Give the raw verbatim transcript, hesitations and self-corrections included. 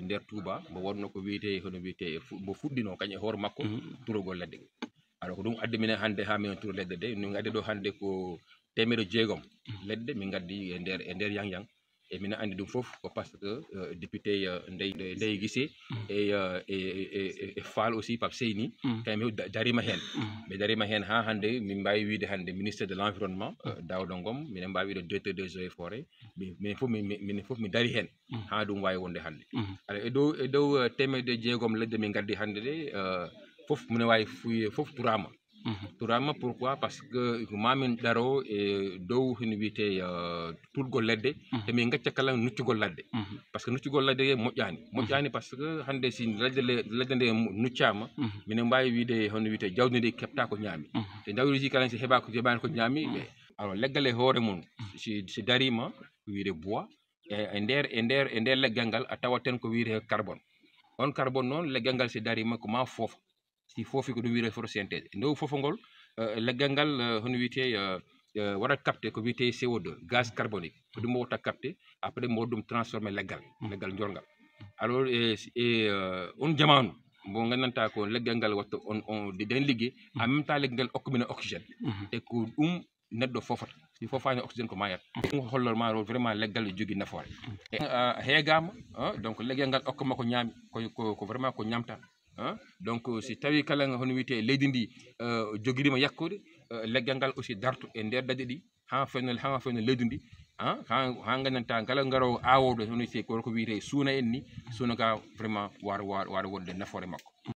nder Touba, mbo wonno ko wiyetee, hono wiyetee, fu- mbo fuɗɗino kañum e hoore makko turogol ladde. Alors ko ɗum addi minen hannde haa minen turo ladde de. Min ngaddi ɗo hannde ko teemedde jeegom ladde min ngaddi e nder, e nder Yang Yang. E minen anndi ɗum fof ko parce que euh, député euh, Ndeye, Ndeye Guissé e, euh, e, e, e, e Fall aussi, Pape Seyni, kañum da- dariima heen. Ɓe dariima heen haa hannde min mbaawi wiyde hannde ministre de l'environnement, euh, Daouda Ngom, minen mbaawi wiyde directeur des eaux et forêts, mi- minen fof mi- mi- minen fof mi dari heen haa ɗum waawi wonde hannde. Alors e dow, e dow euh, teemedde jeegom ladde min ngaddi hannde ɗe, euh, fof mine waawi fuye fof turaama. Turaama, pourquoi? Parce que ko maa min daro e dow hino wiyetee euh, tulgol ladde, e min ngacca kala nuccugol ladde. Parce que nuccugol ladde moƴƴaani. Moƴƴaani parce que hannde si ladde le- ladde nde nuccaama, minen mbaawi wiyde hono wiyetee jawdi ndi keɓta ko ñaami. Te jawdi ndi kala si heɓa ko, heɓaani ko ñaami, ɓe- alors leggal e hoore mum si, si dariima, ko wiyde bois, e e nder, e nder, e nder leggal ngal a tawat tan ko wiyetee carbone. On carbone noon, leggal ngal si dariima ko maa foofa. Si foofi, ko ɗum wiyetee photosynthèse. E nder foofo ngol, euh, leggal ngal euh, hono wiyetee euh, euh, waɗat capté ko wiyetee C O deux, gaz carbonique. Ko ɗum o watta capté, après mbo ɗum transformé leggal, leggal jorngal. Alors e, e euh, on jamaanu mbo nganndantaa ko leggal ngal watta on, on de- den ligge, en même temps leggal ngal okka minen oxygène. E ko ɗum neɗɗo foofata. Si foofaani oxygène ko maayat. Ɗum hollor ma ɗo vraiment leggal ne jogii nafoore. E, euh, heegaama, hein, donc leggal ngal okka ma ko ñaami, ko, ko, ko vraiment ko ñamta. Hein? Donc si tawi kala hono wiyetee leydi ndi euh, jogiriima yakkude, euh, leggal ngal aussi darto e nder daƴƴe ɗi haa fewna, haa fewna leydi ndi, haa, haa, haa nganndantaa kala ngaroowo aawooɗo hono wiyetee ko, ko wiyetee suuna en ni, suuna ka vraiment waawa, waawa, waawa wonde nafoore makko.